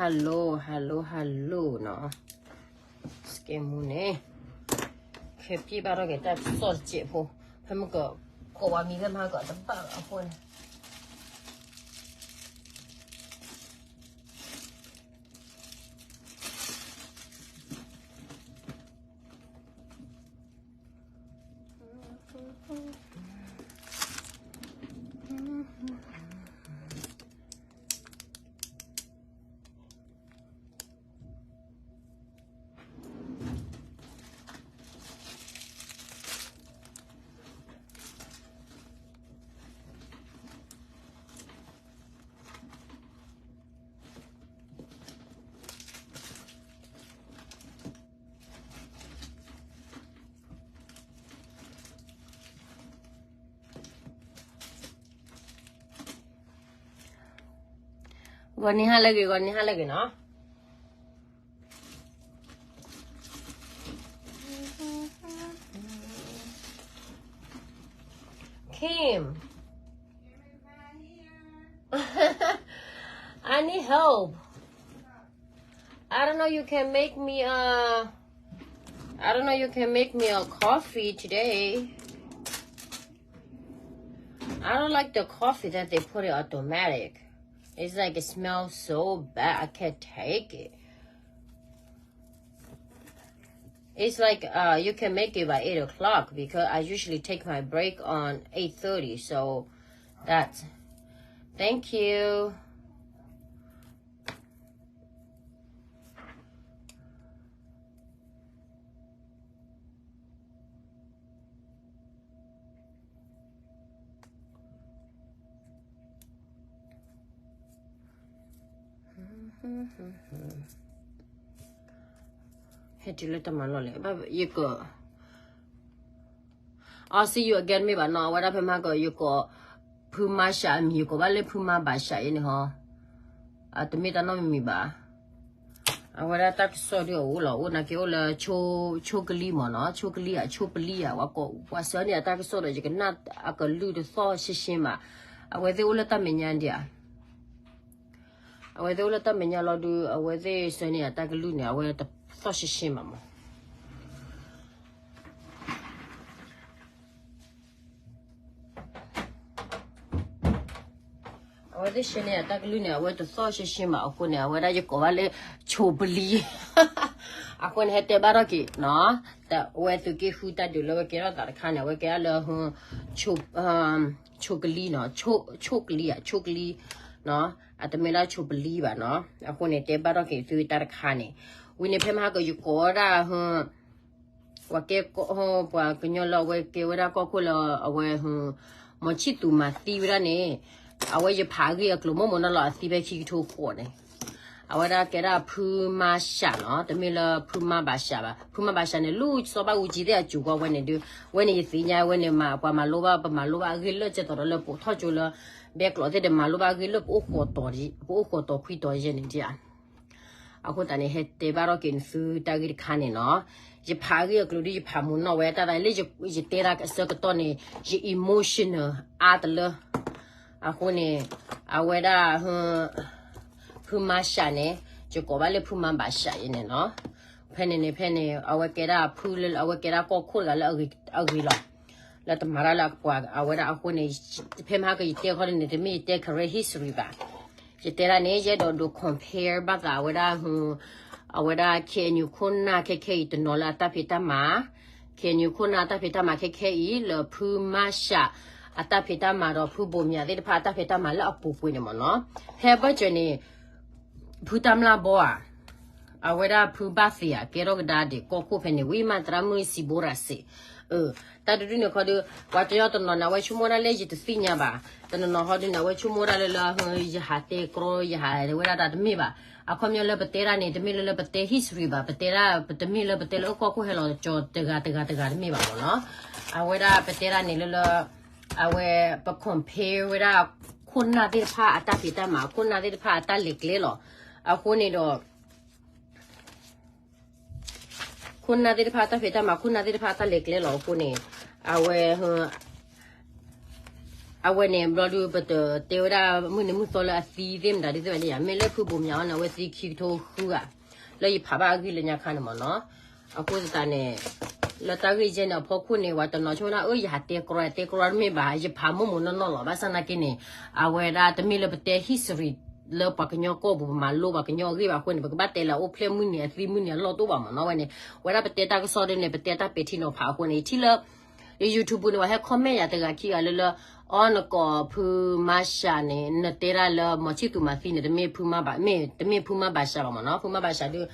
hello hello hello နီၤ, စကဲမူန့ၣ် ခဲပံၣ်ဘၣ်ထီၣ်က့ၤတၢ်ကစီၣ်တစဲးဖိ, ဖဲမ့ၢ်က ကိးဝဲမံၤဖဲမဟါကတဘၣ်အဃိန့ၣ် ဂီၤနံၤဟါလၢအဂ့ၤ, ဂီၤနံၤဟါလၢအဂ့ၤနီၤ. Kim, I need help. I don't know you can make me a, I don't know you can make me a coffee today. I don't like the coffee that they put in automatic. It's like it smells so bad. I can't take it. It's like uh, you can make it by eight o'clock because I usually take my break on eight thirty. So that's, thank you. ဟဲတုၤလၢတၢ်မၤလီၢ်လဲၣ်, ယက I'll see you again မ့ၢ်ဘၣ်နီၤ, အဝဲဒၣ်ဖဲမဟါက ယကိး ဖုမါရှးအမံၤ, ယကိးဘၣ်လၢဖုမါဘၣ်ရှးအံၤန့ၣ်ဟီ, အတမ့ၢ်တၢ်နီတမံၤဘၣ်. အဝဲဒၣ်တၢ်ကစီၣ်ဒ်အအိၣ်လီၤ, အိၣ်နာ်က့အိၣ်လၢ ဆိကလံမ့ၢ်နီၤ, ဆိကလံဧါ ဆိပလံဧါ, ပှၤကိး ပှၤဆှၢန့ၢ်အတၢ်ကစီၣ်ဒီး ယကနၣ်အကလုၢ်တသီၣ်ရှဲရှဲမး, အဝဲသ့ၣ်အိၣ်လၢတၢ်မဲာ်ညါဒံးဧါ. အဝဲသ့ၣ်အိၣ်လၢတၢ်မဲာ်ညါလီၤဒုး အဝဲသ့ၣ်ဆှၢန့ၢ်အတၢ်ကလုၢ်န့ၣ် အဝဲတသီၣ်ရှဲရှဲမးမး. အဝဲသ့ၣ်ဆှၢန့ၢ်အတၢ်ကလုၢ်န့ၣ် အဝဲတသီၣ်ရှဲရှဲမးအဃိန့ၣ် အဝဲဒၣ်ယကိးဘၣ်လၢ ဆိပလံ အဃိန့ၣ် ဟဲတဲဘၣ်ထီၣ်က့ၤနီၤ, တဝဲသုးက့ဃုတၢ်ဒုးလၢဝဲကဲထီၣ်သးတခါန့ၣ် အဝဲကဲထီၣ်လၢ ဆိကလံနီၤ, ဆိကလံဧါ ဆိကလံနီၤ, အတမ့ၢ်ဒၣ်ဆိပလံဘၣ်နီၤ, အဃိန့ၣ် တဲဘၣ်ထီၣ်က့ၤသုတၢ်တခါန့ၣ်, ဝံၤန့ၣ်ဖဲမဟါကယကိးဝဲဒၣ် ပှၤကဲ ပှၤကညီလၢအဝဲကဲဝဲဒၣ်ကီၢ်ခိၣ်လၢအဝဲ မီၤဆံၣ်သူးမၤသံဝဲဒၣ်န့ၣ်, အဝဲယဖးအဂ့ၢ်အကျိၤမိၢ်မိၢ်နီၢ်နီၢ်လီၤ အသံဖဲခံကထိဃိးန့ၣ်, အဝဲဒၣ်ကဲဒၣ်ဖုမါရှးနီၤ, တမ့ၢ်လၢဖုမါဘၣ်ရှးဘၣ်, ဖုမါဘၣ်ရှးန့ၣ် လူၤစီၤဘၣ်အူကၠံသ့ၣ်အစူၤကွၢ်ဝဲန့ၣ်ဒုး, ဝဲန့ၣ်ယသ့ၣ်ညါဝဲန့ၣ်မး ပှၤမၤလိဘၣ် ပမၤလိဘၣ်အဂ့ၢ်လၢကဲသိးဒီးလၢပိာ်ထီၣ်ကၠိလၢ ဘဲကျိးသ့ၣ်ဒီးမၤလိဘၣ်အဂ့ၢ်လၢပအိၣ်ဃိးတီၤ, ပအိၣ်ဃိးတီၤခွံတီၤယဲၢ်န့ၣ်ဒံးဧါ. အဃိသတးန့ၣ် ဟဲတဲဘၣ်ထီၣ်က့ၤနသုတၢ်ဂ့ၢ်တခါန့ၣ်နီၤ, ယဖးအဂ့ၢ်အကျိၤဒုး ယဖးမုာ်နီၣ်ဝဲတၢ်သးလၢယတဲတၢ်အဆၢကတီၢ်န့ၣ် ယ emotional အါတလၢ, အဃိန့ၣ် အဝဲဒၣ် ဖုမါရှးန့ၣ် ယကိးဘၣ်လၢဖုမါဘၣ်ရှးအံၤန့ၣ်နီၤ, ဖဲန့ၣ်န့ၣ် ဖဲန့ၣ် အဝဲကဲဒၣ်ဖုလၢ အဝဲကဲဒၣ်ကီၢ်ခိၣ်တဂၤလၢအဂ့ၤလီၤ, လၢတမၤတၢ်လၢအပှၤအဝဲဒၣ်အဃိန့ၣ်, ဖဲမဟါကယတဲခီန့ၣ် တမ့ၢ်ယတဲ correct history ဘၣ်, ယတဲဒၣ်န့ၣ် ယအဲၣ်ဒိးဒုး compare ဘၣ်သးအဝဲဒၣ် အဝဲဒၣ် KNU ခိၣ်နၢ်ခဲခဲအံၤတနီၤလၢအတၢ်ဖံးတၢ်မၤ, KNU ခိၣ်နၢ်အတၢ်ဖံးတၢ်မၤခဲခဲအံၤ လၢဖုမါရှး အတၢ်ဖံးတၢ်မၤဒီးဖုဘိးမၠးသ့ၣ်တဖၣ်အတၢ်ဖံးတၢ်မၤလၢအပူၤကွံာ်န့ၣ်မ့ၢ်နီၤ, ဖဲဘၢၣ်စၢၤန့ၣ် ဖုတၢ်မျၢ်ဘီဧါ, အဝဲဒၣ်ဖုဘၣ်သ့ၣ်ဧါ ကဲထီၣ်ကဒါဒံးကီၢ်ခိၣ်ဖဲန့ၣ် ဝံၤမၤသရၣ်မုၣ်စံးဘိရၤစ့း, တၢ်တဒုန့ၣ်ခီဒုး ပှၤတယီတနီၤန့ၣ် အဝဲဆိကမိၣ်ဒၣ်လၢယတသ့ၣ်ညါဘၣ်, တနီၤနီၤခီဒုးန့ၣ် အဝဲဆိကမိၣ်ဒၣ်လၢလၢ ယဟးတဲကြီ ယဟးဝဲဒၣ်တၢ်တမ့ၢ်ဘၣ်, အခီပညီလၢပတဲဒၣ်န့ၣ် တမ့ၢ်လၢလၢပတဲ history ဘၣ်, ပတဲဒၣ် ပတမ့ၢ်လၢပတဲလၢကီၢ်ခိၣ်ဟဲလီၤကၠီၤတဂၤတဂၤတဂၤတမ့ၢ်ဘၣ်မ့ၢ်နီၤ, အဝဲဒၣ်ပတဲဒၣ်န့ၣ်လၢလၢ အဝဲ ပ compare ဝဲဒၣ် ခိၣ်နၢ်သ့ၣ်တဖၣ်အတၢ်ဖံးတၢ်မၤ ခိၣ်နၢ်သ့ၣ်တဖၣ်အတၢ်လဲၤကျဲလီၤ, အဃိန့ၣ်ဒီး ခိၣ်နၢ်သ့ၣ်တဖၣ်အတၢ်ဖံးတၢ်မၤ ခိၣ်နၢ်သ့ၣ်တဖၣ်အတၢ်လဲၤကျဲလီၤအဃိန့ၣ်, အဝဲ အဝဲန့ၣ် ဘျီဒုး ပတတဲဝဲဒၣ်မုၢ်နံၤမုၢ်သီလၢအသံသ့ၣ်မတၤဒ်သိးန့ၣ်ယါ, မ့ၢ်လၢဖုဘိးမၠးအီၤန့ၣ် အဝဲသံခံကထိဃုဂၤ, လၢယဖးဘၣ်အဂ့ၢ်လၢညါခါန့ၣ်မ့ၢ်နီၤ. အဃိသတးန့ၣ် လၢတၢ်ဂ့ၢ်ယဲန့ၣ်အဖီခိၣ်န့ၣ် ဝဲတနီၤဆိဒၣ် အၢ ယဟးတဲကြီ တဲကြီတမ့ၢ်ဘၣ်, ယဖးမိၢ်မိၢ်နီၢ်နီၢ်လီၤ. ဘၣ်ဆၣ်သနာ်က့န့ၣ် အဝဲဒၣ်တမ့ၢ်လၢပတဲ history လၢပှၤကညီကီၢ်ပူၤ ပမၤလိပှၤကညီအဂ့ၢ်ဘၣ်အဃိန့ၣ် ပကဘၣ်တဲလၢအအိၣ်ဖျဲၣ်မုၢ်နံၤအသံမုၢ်နံၤအလီၢ်တအိၣ်ဘၣ်မ့ၢ်နီၤ. ဝဲန့ၣ် ဝဲဒၣ်ပတဲတၢ်ကစီၣ်ဒ်န့ၣ် ပတဲတၢ်ပဲာ်ထံနီၤဖးအဃိန့ၣ် ထံၣ်လၢ YouTube ပူၤန့ၣ် ပှၤဟဲ comment ယၤတဂၤခံဂၤလၢလၢ အီ နကိးဖုမၤရှးန့ၣ် နတဲဒၣ်လၢ မီၤဆံၣ်သူးမၤသံန့ၣ် တမ့ၢ်ဖုမၤဘၣ် မ့ၢ်တမ့ၢ်ဖုမၤဘၣ်ရှးဘၣ်မ့ၢ်နီၤ. ဖုမၤဘၣ်ရှးဒုး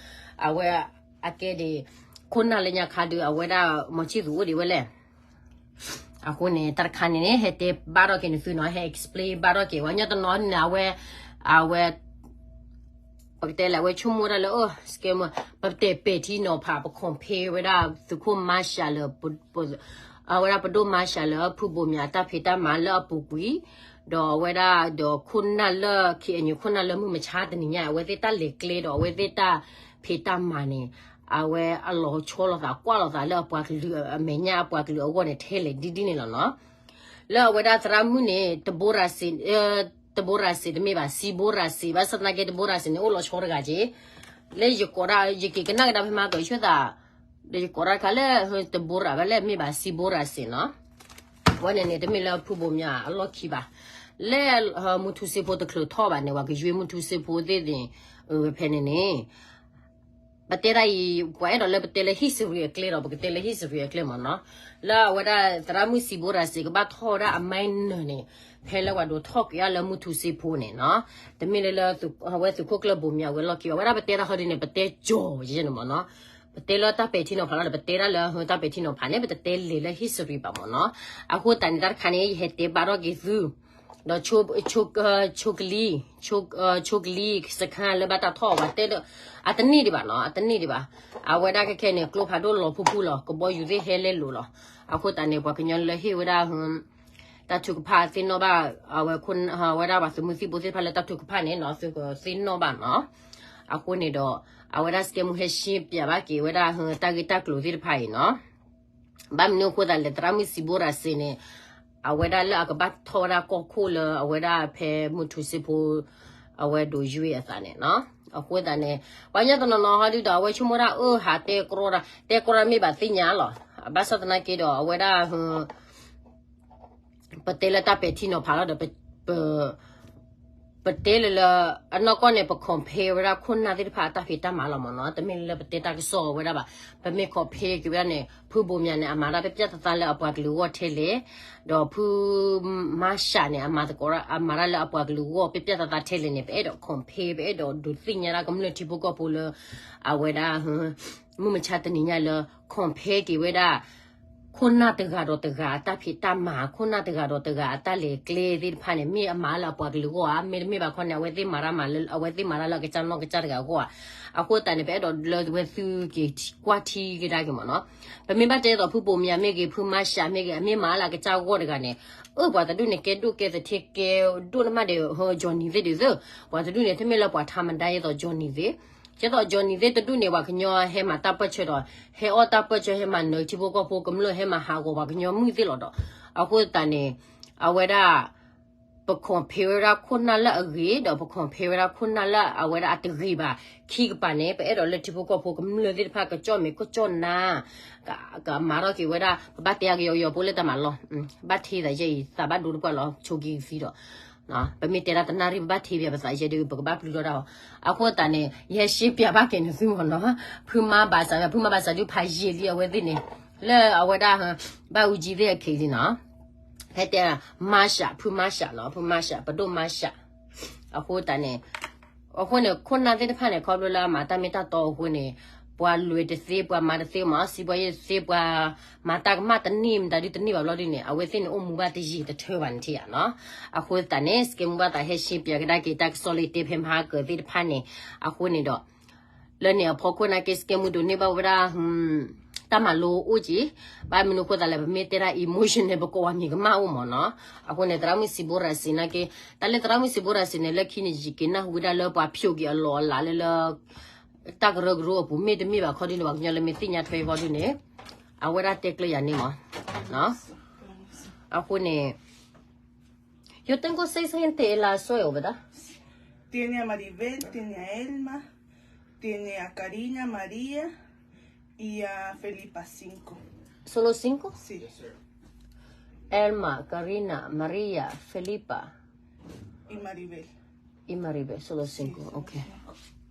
အဝဲ အကဲဒ် ခိၣ်နၢ်လၢညါခါဒုး အဝဲဒၣ်မီၤဆံၣ်သူးအိၣ်ဒံးဝဲလဲၣ်. အဃိန့ၣ် တၢ်တခါန့ၣ်န့ၣ် ဟဲတဲဘၣ်ထီၣ်က့ၤနသုနီၤ, ဟဲ explain ဘၣ်ထီၣ်က့ၤ ဝဲညီတနီၤန့ၣ် အဝဲ အဝဲ ပကတဲလဲၣ် အဝဲဆိကမိၣ်ဒၣ်လၢ အိၣ် scammer ပတဲပဲာ်ထံနီၤဖး ပ compare ဝဲဒၣ်သုးခိၣ်မၤရှးလၢ အဝဲဒၣ်ပဒိၣ်မၤရှးလၢ ဖုဘိးမၠးအတၢ်ဖံးတၢ်မၤလၢအပူၤကွံာ်, ဒီးအဝဲဒၣ်ဒီးခိၣ်နၢ်လၢ KNU ခိၣ်နၢ်လၢမုၢ်မဆါတနံၤညါ အဝဲသ့ၣ်တၢ်လဲၤကျဲဒီးအဝဲသ့ၣ်တၢ်ဖံးတၢ်မၤန့ၣ် အဝဲအလီၤဆီလိာ်သး ကွၢ်လိာ်သးလၢအပှၤကလုာ်အမဲာ်ညါ အပှၤကလုာ်အဂီၢ်န့ၣ် ထဲလဲၣ်ဒ်ဒ်န့ၣ်လီၤနီၤ. လၢအဝဲဒၣ်သရၣ်မုၣ်န့ၣ် တဘိရၤစ့ တဘိရၤစ့တမ့ၢ်ဘၣ် စံဘိရၤစ့ ဘၣ်ဆၣ်သနာ်က့တဘိရၤစ့န့ၣ် အိၣ်လီၤဆီတဂၤက့ၤ လၢယကိးဒၣ် ယက့ၤကနၣ်ကဒါဖဲမၤကီးဆၢသး ဒီးယကိးဒၣ်တခါလၢ တဘိရၤဘၣ်လဲၣ် မ့ၢ်ဘၣ်စံဘိရၤစ့နီၤ. ဝဲန့ၣ်န့ၣ် တမ့ၢ်လၢဖုဘိးမၠးအလီၢ်ခံဘၣ်. လၢမုၢ်ထူစ့ဖိတချုးထီၣ်ဘၣ်န့ၣ် ပှၤကယွ့မုၢ်ထူစ့ဖိသ့ၣ်န့ၣ် ဖဲန့ၣ်န့ၣ် ပတဲဒၣ်အံၤ ပှၤအဲၣ်ဒိးလၢပတဲလၢ history အကျဲဒီး ပကတဲလၢ history အကျဲမ့ၢ်နီၤ. လၢအဝဲဒၣ်သရၣ်မုၣ်စံဘိရၤစ့ကဘၣ်ထီၣ်ဝဲဒၣ်အမဲနၢၤန့ၣ် ဖဲလၢပှၤဒိးထီၣ်က့ၤအီၤလၢမုၢ်ထူစ့ဖိန့ၣ်နီၤ. တမ့ၢ်လၢလၢ အဝဲသုးခိၣ်ကျၢၢ်ဘိးမၠးဝဲလီၢ်ခံဘၣ်. ဝဲဒၣ်ပတဲတၢ်ဟီဒ်န့ၣ် ပတဲကၠီၤယဲန့ၣ်မ့ၢ်နီၤ. ပတဲလၢတၢ်ပဲာ်ထံနီၤဖးလီၤဒီး ပတဲဒၣ်လၢတၢ်ပဲာ်ထံနီၤဖးန့ၣ် ပတတဲလဲၤလၢ history ဘၣ်မ့ၢ်နီၤ. အဃိသတးန့ၣ် တၢ်တခါန့ၣ် ယဟဲတဲဘၣ်ထီၣ်က့ၤသု ဒီး ဆိကလံၤ ဆိကလံၤစခါလၢဘၣ်တၢ်ထီၣ်အီၤဘၣ်တဲဒီး အတန့ၢ်ဒံးဘၣ်နီၤ အတန့ၢ်ဒံးဘၣ်. အဝဲဒၣ်ခဲခဲန့ၣ် ကျိဖးဒိၣ်လီၤဖူဖူလီၤ ကဘီယူၤသ့ၣ်ဟဲလဲလိာ်လီၤ. အဃိသတးန့ၣ် ပှၤကညီလၢဟ့ၣ်ဝဲဒၣ် တၢ်ထုကဖၣ်သ့ၣ်နီၣ်ဘၣ် အဝဲ ဝဲဒၣ်ပှၤသုးမုၢ်သံၣ်ဘိသ့ၣ်တဖၣ်လၢတၢ်ထုကဖၣ်န့ၣ်နီၤ သုကသ့ၣ်နီၣ်ဘၣ်နီၤ. အဃိန့ၣ်ဒီး အဝဲဒၣ် scammer ဟဲရှင်းပြဘၣ်က့ၤဝဲဒၣ် တၢ်ဂ့ၢ်တၢ်ကျိၤသ့ၣ်တဖၣ်အံၤနီၤ. ဘၣ်မနုၤအဃိသတးလဲၣ် သရၣ်မုၣ်စံဘိရၤစ့န့ၣ် အဝဲဒၣ်လၢအကဘၣ်ထီၣ်ဝဲဒၣ်ကီၢ်ခိၣ်လၢအဝဲဒၣ်ဖဲမုၢ်ထူစ့ဖိ အဝဲဒိးယွ့အသးန့ၣ်နီၤ. အဃိသတးန့ၣ် ပှၤကညီတနီၤနီၤဟီဒုဒီး အဝဲဆိကမိၣ်ဒၣ်အၢ ဟးတဲကြီ တဲကြီမ့ၢ်ဘၣ်သ့ၣ်ညါလီၤ. ဘၣ်ဆၣ်သနာ်က့ဒီး အဝဲဒၣ် ပတဲလၢတၢ်ပဲာ်ထံနီၤဖးလီၤဒီး ပ ပတဲလၢလၢ အနီၢ်ကီၢ်န့ၣ် ပ compare ဝဲဒၣ်ခိၣ်နၢ်သ့ၣ်တဖၣ်အတၢ်ဖံးတၢ်မၤလီၤမ့ၢ်နီၤ. တမ့ၢ်လၢပတဲတၢ်ကစီၣ်ဝဲဒၣ်ဘၣ်. ပမ့ၢ် compare က့ၤဝဲဒၣ်န့ၣ် ဖုဘိးမၠးန့ၣ် အမၤတၢ်ပျၢ်ပျၢ်သးသးလၢအပှၤကလုာ်အဂီၢ်ထဲလဲၣ်, ဒီးဖုမၤရှးန့ၣ် အမၤသကိး အမၤတၢ်လၢအပှၤကလုာ်အဂီၢ် ပျၢ်ပျၢ်သးသးထဲလဲၣ်န့ၣ် ပအဲၣ်ဒိး compare ပအဲၣ်ဒိးဒုးသ့ၣ်ညါဒၣ်ကမျၢၢ်ထံဖိကီၢ်ဖိလၢ အဝဲဒၣ် မုၢ်မဆါတနံၤညါလၢ compare က့ၤဝဲဒၣ် ခိၣ်နၢ်တဂၤဒီးတဂၤအတၢ်ဖံးတၢ်မၤ ခိၣ်နၢ်တဂၤဒီးတဂၤအတၢ်လဲၤကျဲသ့ၣ်တဖၣ်န့ၣ် မ့ၢ်အမၤလၢအပှၤကလုာ်အဂီၢ်ဧါ, မ့တမ့ၢ်ဘၣ်ခီန့ၣ် အဝဲသ့ၣ်မၤတၢ်မၤလၢ အဝဲသ့ၣ်မၤတၢ်လၢအကစၢ်နီၢ်ကစၢ်တဂၤအဂီၢ်ဧါ. အဃိသတးန့ၣ် ပအဲၣ်ဒိးလၢဝဲသုက့ၤကွၢ်ထံကဒါက့ၤမ့ၢ်နီၤ. ပမ့ၢ်ဘၣ်တဲသိးဖုဘိးမၠးမ့ၢ်ဂ့ၤ ဖုမၤရှးမ့ၢ်ဂ့ၤ အမ့ၢ်မၤလၢအကစၢ်အဂီၢ်တဂၤန့ၣ် အၢ ပှၤတဒူၣ်န့ၣ် ကဲဒိၣ်ကဲသထ့ကဲဒိၣ်န့ၣ်မးဒီး Johnny သ့ၣ်ဒုးသ့ၣ် ပှၤတဒူၣ်န့ၣ် တမ့ၢ်လၢပှၤထါမဒါယဲသိး Johnny သ့ၣ် ကဲသိး Johnny သ့ၣ်တဒူၣ်န့ၣ် ပှၤကညီဟဲမၤတၢ်ပၢၢ်ဆၢဒီး ဟဲအီၣ်တၢ်ပၢၢ်ဆၢ ဟဲမၤနၢၤထံဖိကီၢ်ဖိကမျၢၢ် ဟဲမၤဟးဂီၤပှၤကညီမုၣ်သ့ၣ်လီၤဒီး အဃိသတးန့ၣ် အဝဲဒၣ် ပ compare ဝဲဒၣ်ခိၣ်နၢ်လၢအဂ့ၤ ဒီးပ compare ဝဲဒၣ်ခိၣ်နၢ်လၢအဝဲဒၣ်အတဂ့ၤဘၣ် ခံကပၤန့ၣ် ပအဲၣ်ဒိးလၢထံဖိကီၢ်ဖိကမျၢၢ်သ့ၣ်တဖၣ် ကကၠီၣ်မဲာ်ကကၠီၣ်နါ ကမၤထီၣ်က့ၤဝဲဒၣ် ပဘၣ်တဲအကယီကယီဖိလၢတၢ်မၤလီၤ ဘၣ်ထံသးယဲအံၤ သးဘၣ်ဒိတပှၢ်လီၤ ဆိးက့ၤကသံဒီး ပမ့ၢ်တဲဒၣ်တနၣ်ရံၣ် ပဘၣ်ထံပၠးပသးယဲဒုး ပကဘၣ်ပျုၢ်ထီၣ်တၢ်အီၤ အဃိသတးန့ၣ် ယဟဲရှဲပၠးဘၣ်က့ၤနသုမ့ၢ်နီၤ ဖုမၤဘၣ်စး ဖုမၤဘၣ်စးဒုး ဖးယံာ်လံအဝဲသ့ၣ်န့ၣ် လၢအဝဲဒၣ် ဘၣ်အူကၠံသ့ၣ်အခံလံနီၤ ဟဲတဲ မၤရှး ဖုမၤရှးနီၤ ဖုမၤရှး ပဒိၣ်မၤရှး အဃိသတးန့ၣ် အဃိန့ၣ် ခိၣ်နၢ်သ့ၣ်တဖၣ်န့ၣ် ခီဖျိလၢအမၤတၢ်မ့ၢ်တၢ်တီအဃိန့ၣ် ပှၤလွဲၤတသ့ ပှၤမၤတသ့ မၤအီၣ်စံးပှၤယဲၢ်တသ့ ပှၤမၤတၢ်ကမၣ်တန့ၢ် မတၤဒုတန့ၢ်ဘၣ်ဘျီဒုန့ၣ် အဝဲသ့ၣ်န့ၣ်အိၣ်မူဘၣ်တယံာ်တထၢဘၣ်န့ၣ်ထံၣ်ဧါနီၤ အဃိသတးန့ၣ် စကဲမူဘၣ်သးဟဲရှဲပၠးကဒါက့ၤတၢ်ကစီၣ်လၢတဲဖဲမဟါကၢၤသ့ၣ်တဖၣ်န့ၣ် အဃိန့ၣ်ဒီး လၢန့ၣ်အဖီခိၣ်နာ်က့ စကဲမူဒိးန့ၢ်ဘၣ်ဝဲဒၣ် တၢ်မၤလိအိၣ်က့ၤ ဘၣ်မနုၤအဃိသတးလဲၣ် ပမ့ၢ်တဲဒၣ် emotion န့ၣ် ပကိးဝဲမံၤကမၣ်အိၣ်မ့ၢ်နီၤ အဃိန့ၣ် သရၣ်မုၣ်စံးဘိရၤစံးနာ်က့ တၢ်လၢသရၣ်မုၣ်စံးဘိရၤစံးန့ၣ် လၢခံန့ၣ် ယက့ၤနၢ်ဟူဝဲဒၣ်လၢပှၤဖျိးက့ၤအလီၢ်အလၤလၢလၢ တၢ်ကရၢကရိအပူၤ မ့တမ့ၢ်ဘၣ်ခီဒုန့ၣ် ပှၤကညီလၢမ့ၢ်သ့ၣ်ညါထွဲဃီဒုန့ၣ် အဝဲဒၣ်တဲကျၢၤယၤန့ၣ်မ့ၢ် အဃိန့ၣ် Yo tengo seis gente en la suelo, ¿verdad? Tiene a Maribel, tiene a Elma, tiene a Karina, María y a Felipa, cinco. ¿Solo cinco? Sí. Elma, Karina, María, Felipa. Y Maribel. Y Maribel, solo cinco, ok.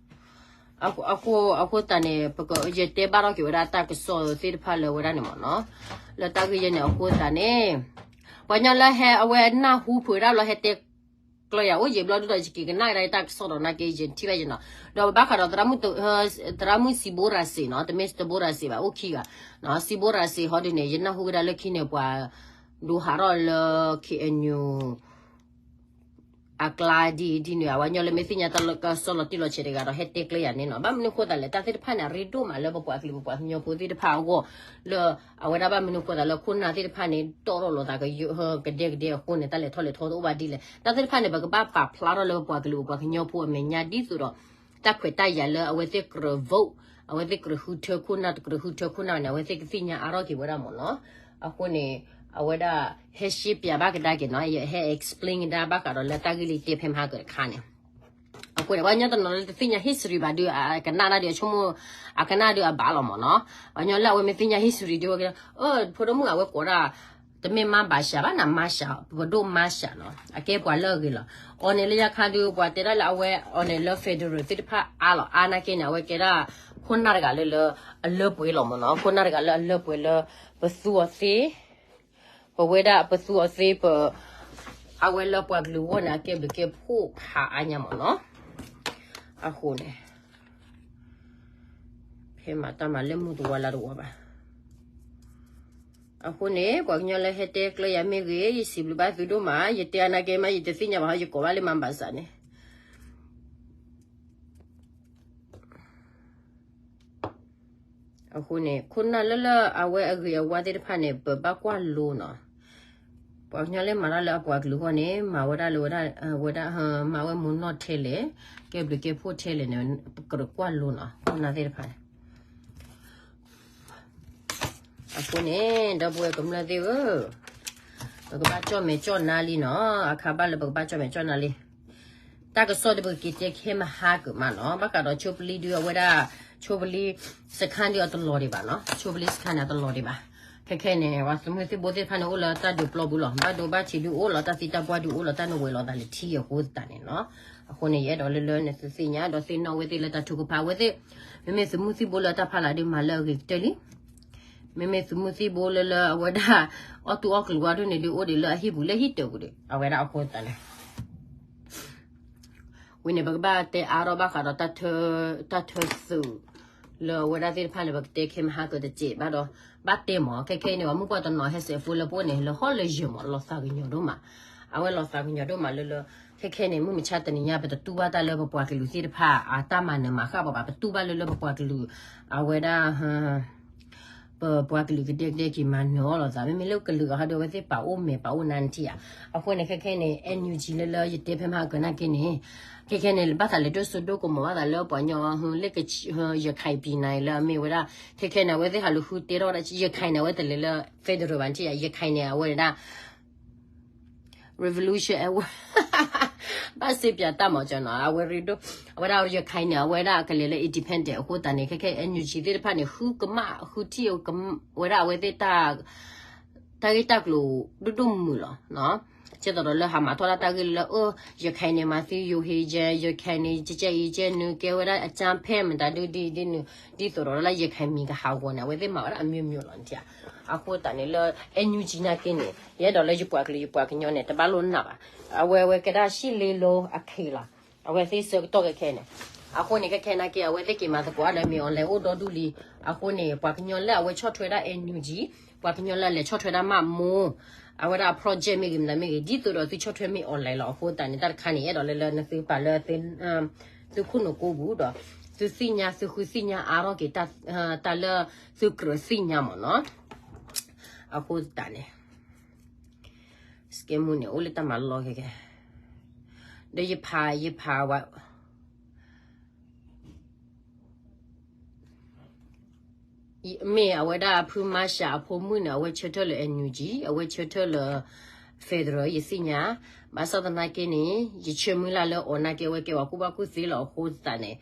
အဃိ အဃိသတးန့ၣ် ပက ယတဲဘၣ်ထီၣ်က့ၤဝဲဒၣ်တၢ်ကစီၣ်သ့ၣ်တဖၣ်လၢဝဲဒၣ်န့ၣ်မ့ၢ်နီၤ, လၢတၢ်ဂ့ၢ်ယဲန့ၣ် အဃိသတးန့ၣ် ပှၤကညီလၢဟဲအဝဲနၢ်ဟူဖုးဝဲဒၣ်လၢဟဲတဲကျၢၤယၤအိၣ်ယံၤဘျီဒုဒီး ယက့ၤကနၣ်ဝဲဒၣ်တၢ်ကစီၣ်ဒီးနာ်က့ ယထံၣ်ဘၣ်ယနီၤ, ဒီးပဘၣ်ဃးဒီးသရၣ်မုၣ် သရၣ်မုၣ်စံးဘိရၤစ့နီၤ, တမ့ၢ်စံးဘိရၤစ့ဘၣ် အိၣ်ခံဂၤ, စံးဘိရၤစ့ဟီဒုန့ၣ် ယနၢ်ဟူဝဲဒၣ်လၢခံန့ၣ် ပှၤဒိးဟးထီၣ်လၢ ခ့ၣ်အဲၣ်ယူၣ် အကျါဒ်အံၤဒ်န့ၣ် အဝဲညီလၢမ့ၢ်သ့ၣ်ညါတၢ်ကစီၣ်လီၤတံၢ်လီၤဆဲးတဂၤဒီး ဟဲတဲကျၢၤယၤန့ၣ်နီၤ, ဘၣ်မနုၤအဃိသတးလဲၣ် တၢ်သ့ၣ်တဖၣ်န့ၣ် အရ့ဒိၣ်မးလၢပပှၤကလုာ်ပပှၤကညီဖိသ့ၣ်တဖၣ်အဂီၢ်, လၢအဝဲဒၣ်ဘၣ်မနုၤအဃိသတးလၢခိၣ်နၢ်သ့ၣ်တဖၣ်န့ၣ် တီၣ်ထီၣ်လိာ်သးကဒဲကဒဲအဃိန့ၣ် တၢ်လဲၤထီၣ်လဲၤထီတအိၣ်ဘၣ်ဒ်လဲၣ်, တၢ်သ့ၣ်တဖၣ်န့ၣ် ပကဘၣ်ပာ်ဖျါထီၣ်လၢပပှၤကလုာ်ပပှၤကညီဖိအမဲာ်ညါဒ်သိးဒီး တၢ်ခွဲးတၢ်ယာ်လၢအဝဲသ့ၣ်ကြၢး vote, အဝဲသ့ၣ်ကြၢးဃုထၢခိၣ်နၢ် တကြၢးဃုထၢခိၣ်နၢ်န့ၣ် အဝဲသ့ၣ်ကသ့ၣ်ညါအါထီၣ်က့ၤဝဲဒၣ်မ့ၢ်နီၤ, အဃိန့ၣ် အဝဲဒၣ် ဟဲရှင်းပြဘၣ်ကဒါက့ၤနီၤ, ယဟဲ explain ကဒါဘၣ်ဃးဒီးလၢတၢ်ဂ့ၢ်လၢယတဲဖဲမဟါကတခါန့ၣ်, အဃိန့ၣ် ပှၤကညီတနီၤလၢတသ့ၣ်ညါ history ဘၣ်ဒီး အကနၣ်ဒၣ်ဒီးအဆိကမိၣ် အကနၣ်ဒီးအဘၣ်လီၤမ့ၢ်နီၤ, ပှၤကညီလၢအဝဲမ့ၢ်သ့ၣ်ညါ history ဒီးဝဲက့ၤ, ဖိဒိၣ်မုၣ်အဝဲကိးဒၣ် တမ့ၢ်မါဘၣ်ရှးဘၣ်နၤ မါရှး ပဒိၣ်မါရှးနီၤ, အကဲပှၤလၢအဂ့ၤလီၤ, အီၤန့ၣ်လၢယခါဒီး ပှၤတဲဒၣ်လၢအဝဲ အီၤန့ၣ်လၢ federal သ့ၣ်တဖၣ်အါလီၤ, အါနာ်က့န့ၣ် အဝဲကဲဒၣ် ခိၣ်နၢ်တဂၤလၢလၢ အလၢပှဲၤလီၤမ့ၢ်နီၤ, ခိၣ်နၢ်တဂၤလၢအလၢပှဲၤလၢ ပသူအီၤသ့, ပဝဲဒၣ်ပသူအီၤသ့ ပ အဝဲလၢပှၤကလုာ်အဂီၢ်န့ၣ် အကဲဘျုးကဲဖှိၣ်ဖးအါညါမ့ၢ်နီၤ, အဃိန့ၣ် ဖဲမၤတၢ်မၤလၢမုၢ်တဝါလါတဝါဘၣ်, အဃိန့ၣ် ပှၤကညီလၢဟဲတဲကျၢၤယၤမ့ၢ်ဂ့ၤ ယစံးဘျုးဘၣ်သုဒိၣ်မး, ယတဲအါနာ်က့မး ယတသ့ၣ်ညါဘၣ်ဟီ ယကိးဘၣ်လၢမါဘၣ်ဆၣ်န့ၣ် အဃိန့ၣ် ခိၣ်နၢ်လၢလၢအဝဲအဂ့ၤအဝါသ့ၣ်တဖၣ်န့ၣ် ပဘၣ်ကွၢ်လိနီၤ, ပှၤကညီလၢမၤတၢ်လၢအပှၤကလုာ်အဂီၢ်န့ၣ် မၤဝဲဒၣ်လၢဝဲဒၣ် ဝဲဒၣ် မၤဝဲမုာ်နီၢ်ထဲလဲၣ်, ကဲဘျုးကဲဖှိၣ်ထဲလဲၣ်န့ၣ် ပကြၢးကွၢ်လိနီၤ ခိၣ်နၢ်သ့ၣ်တဖၣ်န့ၣ် အဃိန့ၣ် ဒီပုၢ်ဝဲၢ်ကမျၢၢ်သ့ၣ်ဧၢ, ပကဘၣ်ကၠီၣ်မဲာ်ကၠီၣ်နါလံနီၤ, အခါဘၣ်လၢပကဘၣ်ကၠီၣ်မဲာ်ကၠီၣ်နါလံ, တၢ်ကစီၣ်ဒီးပကက့ၤတဲခဲမဟါကမးနီၤ, ဘၣ်ဃးဒီးဆိပလံဒုးအဝဲဒၣ်, ဆိပလံစခါဒုးအတလီၤဒံးဘၣ်နီၤ, ဆိပလံစခါန့ၣ်အတလီၤဒံးဘၣ်, ခဲခဲန့ၣ် ပှၤသုးမုၢ်သံၣ်ဘိသ့ၣ်တဖၣ်န့ၣ် အိၣ်လၢတၢ်ဒုးပျီပူၤလီၤ, ဘၣ်ဒိဘၣ်ထံးဒုးအိၣ်လီၤ, တၢ်သံတၢ်ပှၢ်ဒုးအိၣ်လီၤ, တၢ်နဝဲလီၤသးလၢထံအဃိသတးန့ၣ်နီၤ, အဃိန့ၣ် ယအဲၣ်ဒိးလၢလၢနသုသ့ၣ်ညါဒီးသ့ၣ်နီၣ်ဝဲသ့ၣ်လၢတၢ်ထုကဖၣ်ဝဲသ့ၣ်, မ့မ့ၢ်သုးမုၢ်သံၣ်ဘိလၢတၢ်ဖးလၢ်ဒုးမၤလၢအဂ့ၤကတၢၢ်လံ မ့မ့ၢ်သုးမုၢ်သံၣ်ဘိလၢလၢအဝဲဒၣ် အီၣ်တူၢ်အီၣ်ကျၢၤဝဲဒၣ်န့ၣ်ဒုးအိၣ်ဒံးလၢအဟံၣ်ပူၤလၢဟံၣ်တၢၤပူၤဒံး အဝဲဒၣ်အဃိသတးန့ၣ် ဝံၤန့ၣ် ပကဘၣ်တဲအါထီၣ်ဘၣ်ဃးဒီး တၢ်ထၢသုး လၢအဝဲဒၣ်သ့ၣ်တဖၣ်န့ၣ် ပကတဲခဲမဟါကတစဲးဘၣ်ဒီး ဘၣ်တဲမး ခဲခဲအံၤန့ၣ် ပှၤမုၢ်ပှၢ်တနီၤဟဲစဲးဖိလၢပအိၣ်န့ၣ် လၢဟီၣ်လၢယၢၤမး လီၤသးကညီၤဒိၣ်မး အဝဲလီၤသးကညီၤဒိၣ်မးလၢလၢ ခဲခဲန့ၣ် မုၢ်မဆါတနံၤညါ ပတတူၢ်ဘၣ်တၢ်လၢပပှၤကလုာ်သ့ၣ်တဖၣ် အတၢ်မၤနၢၤမၤဃၣ်ပှၤဘၣ် ပတူၢ်ဘၣ်လၢလၢပပှၤကလုာ် အဝဲဒၣ် ပပှၤကလုာ်ကဒဲကဒဲက့ၤမၤနၢၤအီၤလိာ်သး မ့မ့ၢ်လၢကလုာ်အဟီဒီး အဝဲသ့ၣ်ပာ်အိၣ်မဲာ်ပာ်အိၣ်နါနထံၣ်ဧါ. အဃိန့ၣ် ခဲခဲန့ၣ် NUG လၢလၢယတဲဖဲမဟါကၢၤနာ်က့န့ၣ် ခဲခဲန့ၣ် ဘၣ်သးလဲၤဒိၣ်စိဒိၣ်ကမီၤဘၣ်သးလၢပှၤကညီ လၢ ရခိုင်ပြည်နယ် လၢအမ့ၢ်ဝဲဒၣ် ခဲခဲန့ၣ် အဝဲသ့ၣ်ဟးလူၤဃုတဲထီၣ်ဝဲဒၣ် ရခိုင်န့ၣ် အဝဲတလဲၤလၢ federal ဘၣ်နထံၣ်ဧါ. ရခိုင်န့ၣ် အဝဲဒၣ် revolution အဝဲ ဘၣ်စ့ပၠးတၢ်မၤကၠီနီၤ အဝဲရ့ဒိၣ် အဝဲဒၣ်ရခိုင်န့ၣ် အဝဲဒၣ်ကလဲၤလၢ independent အဃိသတးန့ၣ် ခဲခဲ NUG သ့ၣ်တဖၣ်န့ၣ် ဃုကမၣ်ဃုထံၣ်ဝဲဒၣ်အဝဲသ့ၣ် တၢ်ဂ့ၢ်တၢ်ကျိၤဒိၣ်ဒိၣ်မုၢ်မုၢ်လီၤ. ကဲသိးဒီးလၢဟးမၤထီၣ်ဒၣ်တၢ်ဂ့ၢ်လၢ အိၣ် ရခိုင်န့ၣ် မၤသံ ရိုဟင်ဂျာ ရခိုင်န့ၣ် ကဲကဲအံၤကဲနုာ် ကဲဝဲဒၣ်အကြမ်းဖက်မတၤဒုဒ်ဒ်နုာ် ဒ်သိးဒီးလၢရခိုင်မြေကဟးဂီၤန့ၣ် အဝဲသ့ၣ်မၤဝဲဒၣ်အမျိုးမျိုးလီၤ နထံၣ်ဧါ. အဃိသတးန့ၣ်လၢ NUG နာ်က့န့ၣ် ယအဲၣ်ဒိးလၢယပှၤကလုာ်ယပှၤကညီန့ၣ် တဘၣ်လိၣ်နၢ်ဘၣ်. အဝဲဝဲကဲဒၣ်ရှံၣ်လ့လိအခံလီၤ. အဝဲသ့ၣ်ဆၢကတီၢ်ခဲခဲန့ၣ် အဃိန့ၣ် ခဲခဲနာ်က့ အဝဲသ့ၣ်က့ၤမၤသကိးဒီးမ့ၢ်အီၤလဲၤအိၣ်ဒီဒူၣ်လံ. အဃိန့ၣ် ပှၤကညီလၢအဝဲဆီၣ်ထွဲဒၣ် NUG ပှၤကညီလၢအလဲၤဆီၣ်ထွဲဒၣ်မးမိၢ် အဝဲဒၣ်အ project မ့ၢ်ဂ့ၤမတၤမ့ၢ်ဂ့ၤ ဒ်သိးဒီးသုဆီၣ်ထွဲမ့ၢ်အီၤလဲၤလီၤ. အဃိသတးန့ၣ် တၢ်တခါန့ၣ် အဲၣ်ဒိးလၢလၢနသုပာ်လၢ သုခိၣ်နူာ်ကိးပူၤဒီး သုသ့ၣ်ညါ သုဃုသ့ၣ်ညါအါထီၣ်က့ၤ တၢ်လၢသုကြၢးသ့ၣ်ညါမ့ၢ်နီၤ. အဃိသတးန့ၣ် စကဲမူန့ၣ် အိၣ်လၢတၢ်မၤလီၢ်ခဲခဲ ဒီးယဖး ယဖးဝဲ မ့ၢ်အဝဲဒၣ်ဖုမါရှးအဖိမုၣ်န့ၣ် အဝဲဆၢထၢၣ်လၢ NUG အဝဲဆၢထၢၣ်လၢ federal ယသ့ၣ်ညါ, ဘၣ်ဆၣ်သနာ်က့န့ၣ် ယဆၢမုၢ်လၢ်လၢအီၤနာ်က့ အဝဲကဲပှၤကူၣ်ဘၣ်ကူၣ်သ့လီၤအဃိသတးန့ၣ်,